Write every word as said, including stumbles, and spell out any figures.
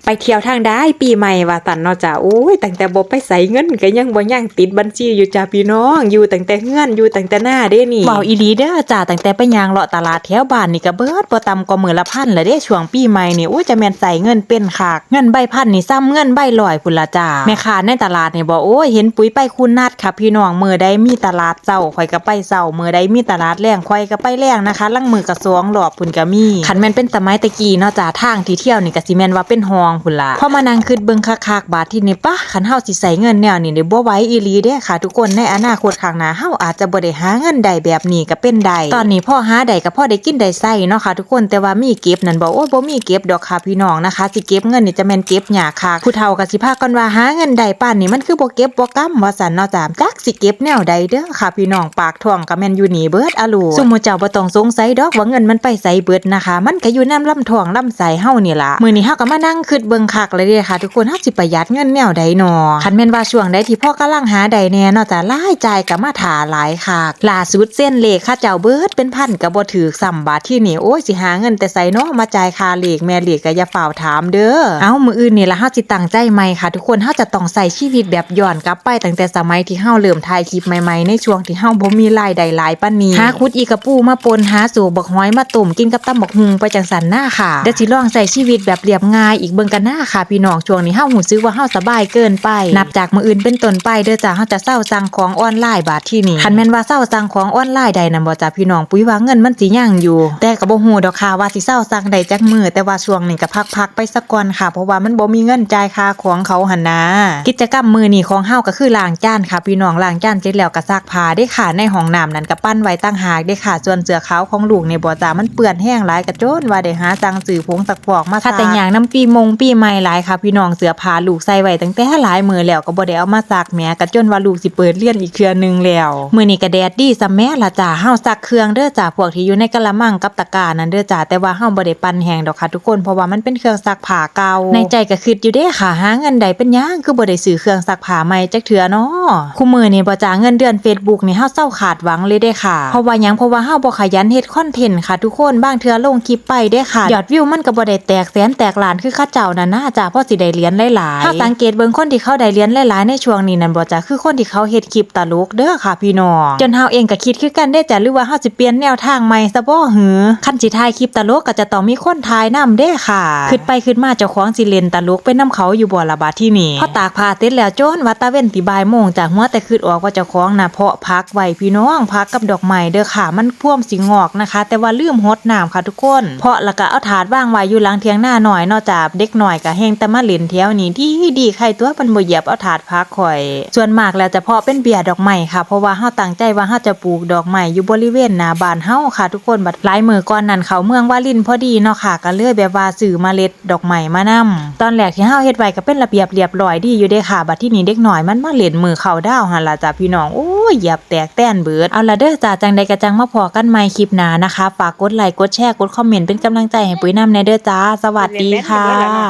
ไปเที่ยวทางใดปีใหม่ว่าซั่นเนาะจ้า โอ้ย ตั้งแต่บ่ไปไสเงินก็ยังบ่ยังติดบัญชีอยู่จ้าพี่น้อง อยู่ตั้งแต่เฮือน อยู่ตั้งแต่นาเด้นี่ เว้าอีหลีเด้อจ้า ตั้งแต่ไปย่างเลาะตลาดแถวบ้านนี่ก็เบิดบ่ต่ำกว่ามื้อละพันละเด้ ช่วงปีใหม่นี่ โอ้ย จะแม่นใช้เงินเป็นคัก เงินใบพันนี่ส่ำเงินใบร้อยพุ้นละจ้า แม่ค้าในตลาดนี่บอก โอ้ย เห็นปุ๋ยไปคูนัดค่ะพี่น้อง มื้อใดมีตลาดเช้า ข้อยก็ไปเช้า มื้อใดมีตลาดแลง ข้อยก็ไปแลงนะคะ ลางมื้อก็สองรอบพุ้นก็มี คันแม่นเป็นสมัยแต่กี้เนาะจ้า ทางที่เที่ยวนี่ก็สิแม่นว่าเป็นห้องพุ้นล่ะ พอมานั่งคิดเบิ่งคักๆ บาดทีนี้ ปะ คันเฮาสิใช้เงินแนวนี้นี่บ่ไหวอีหลีเด้ค่ะทุกคน ในอนาคตข้างหน้าเฮาอาจจะบ่ได้หาเงินได้แบบนี้ก็เป็นได้ ตอนนี้พอหาได้ก็พอได้กินได้ใช้เนาะค่ะทุกคน แต่ว่ามีเก็บนั่นบ่ โอ้ย บ่มีเก็บดอกค่ะพี่น้องนะคะ สิเก็บเงินนี่จะแม่นเก็บยากคัก ผู้เฒ่าก็สิพากันว่าหาเงินได้ปานนี้มันคือบ่เก็บบ่กำว่าซั่นเนาะจ้า จักสิเก็บแนวใดเด้อค่ะพี่น้อง ปากท้องก็แม่นอยู่นี่เบิดอะลู ซุมหมู่เจ้าบ่ต้องสงสัยดอกว่าเงินมันไปไสเบิดนะคะ มันก็อยู่นำลำท้องลำไส้เฮานี่ล่ะ มื้อนี้เฮาก็มานั่งคิดเบิ่งคักเลยเด้ค่ะทุกคน เฮาสิประหยัดเงินแนวใดน้อ คันแม่นว่าช่วงใดที่พอกำลังหาได้แน่เนาะจ้า รายจ่ายก็มาท่าหลายคัก ล่าสุดเซ็นเลขเขาเจ้าเบิดเป็นพันก็บ่ถืกซ้ำ บาดทีนี้ โอ้ย สิหาเงินแต่ไสน้อมาจ่ายค่าเลข แม่เลขก็อย่าฟ้าวถามเด้อ เอ้า มื้ออื่นนี่ล่ะเฮาสิตั้งใจใหม่ค่ะทุกคน เฮาจะต้องใช้ชีวิตแบบย้อนกลับไปตั้งแต่สมัยที่เฮาเริ่มถ่ายคลิปใหม่ๆ ในช่วงที่เฮาบ่มีรายได้หลายปานนี้ หาขุดอีกะปูมาป่น หาโซกบักหอยมาต้มกินกับตำบักหุ่งไปจั่งซั้นนาค่ะ เดี๋ยวสิลองใช้ชีวิตแบบเรียบง่ายอีกเบิ่งก่อนนาค่ะพี่น้อง ช่วงนี้เฮารู้สึกว่าเฮาสบายเกินไป นับจากมื้ออื่นเป็นต้นไปเด้อจ้า เฮาจะเซาสั่งของออนไลน์บาดทีนี้ คันแม่นว่าเซาสั่งของออนไลน์ได้นั่นบ่จ้าพี่น้อง ปุ้ยว่าเงินมันสิยังอยู่ แต่ก็บ่ฮู้ดอกค่ะว่าสิเซาสั่งได้จักมื้อ แต่ว่าช่วงนี้ก็พักๆ ไปซะก่อนค่ะ เพราะว่ามันบ่มีเงินจ่ายค่าของเขาหั่นนา กิจกรรมมื้อนี้ของเฮาก็คือล้างจานค่ะพี่น้อง ล้างจานเสร็จแล้วก็ซักผ้าเด้ค่ะ ในห้องน้ำนั่นก็ปั่นไว้ต่างหากเด้ค่ะ ส่วนเสื้อขาวของลูกนี่บ่จ้า มันเปื้อนแฮงหลาย ก็จนว่าได้หาสั่งซื้อผงซักฟอกมาซัก คันแต่ยากนำปีมงปีใหม่หลายค่ะพี่น้อง เสื้อผ้าลูกใส่ไว้ตั้งแต่หลายมื้อแล้วก็บ่ได้เอามาซักแหม ก็จนว่าลูกสิเปิดเรียนอีกเทื่อหนึ่งแล้ว มื้อนี้ก็แดดดีซะแหมล่ะจ้า เฮาซักเครื่องเด้อจ้า พวกที่อยู่ในกะละมังกับตะกร้านั่นเด้อจ้า แต่ว่าเฮาบ่ได้ปั่นแห้งดอกค่ะทุกคน เพราะว่ามันเป็นเครื่องซักผ้าเก่า ในใจก็คิดอยู่เด้ค่ะ หาเงินได้เป็นหยังคือบ่ได้ซื้อเครื่องซักผ้าใหม่จักเทื่อน้อ คุมื้อนี่บ่จ้า เงินเดือน Facebook นี่เฮาเซาคาดหวังเลยเด้ค่ะ เพราะว่าหยัง เพราะว่าเฮาบ่ขยันเฮ็ดคอนเทนต์ค่ะทุกคน บางเทื่อลงคลิปไปเด้ค่ะ ยอดวิวมันก็บ่ได้แตกแสนแตกล้านคือเขาเจ้านั่นนาจ้า พอสิได้เหรียญหลายๆ เฮาสังเกตเบิ่งคนที่เขาได้เหรียญหลายๆ ในช่วงนี้นั่นบ่จ้า คือคนที่เขาเฮ็ดคลิปตลกเด้อค่ะพี่น้อง จนเฮาเองก็คิดคือกันเด้จ้า หรือว่าเฮาสิเปลี่ยนแนวทางใหม่ซะบ่หือ คันสิถ่ายคลิปตลกก็จะต้องมีคนถ่ายนำเด้ค่ะ คิดไปคิดมาเจ้าของสิเล่นตลกไปนำเขาอยู่บ่ล่ะบาดทีนี้ พอตากผ้าเสร็จแล้วจนว่าตะเว็นสิบ่ายโมงจ้า หัวแต่คิดออกว่าเจ้าของน่ะเพาะผักไว้พี่น้อง ผักกับดอกไม้เด้อค่ะ มันพร้อมสิงอกนะคะ แต่ว่าลืมหดน้ำค่ะทุกคน เพาะแล้วก็เอาถาดวางไว้อยู่หลังเถียงนาน้อยเนาะจ้า เด็กน้อยก็แฮ่งแต่มาเล่นแถวนี้ ดีดี ใครตัวมันบ่เหยียบเอาถาดผักข่อย ส่วนมากแล้วจะเพาะเป็นเบี้ยดอกไม้ค่ะ เพราะว่าเฮาตั้งใจว่าเฮาจะปลูกดอกไม้อยู่บริเวณหน้าบ้านเฮาค่ะทุกคน บัดหลายมื้อก่อนนั้นเข้าเมืองวารินพอดีเนาะค่ะ ก็เลยแบบว่าซื้อเมล็ดดอกไม้มานำ ตอนแรกที่เฮาเฮ็ดไว้ก็เป็นระเบียบเรียบร้อยดีอยู่เด้ค่ะ บัดทีนี้เด็กน้อยมันมาเล่นมื้อเข้าดาวหั่นล่ะจ้าพี่น้อง โอ้ย เหยียบแตกแตนเบิด เอาล่ะเด้อจ้า จั่งใดก็จั่งมาพ้อกันใหม่คลิปหน้านะคะ ฝากกดไลค์ กดแชร์ กดคอมเมนต์เป็นกำลังใจให้ปุ้ยนำแน่เด้อจ้า สวัสดีค่ะ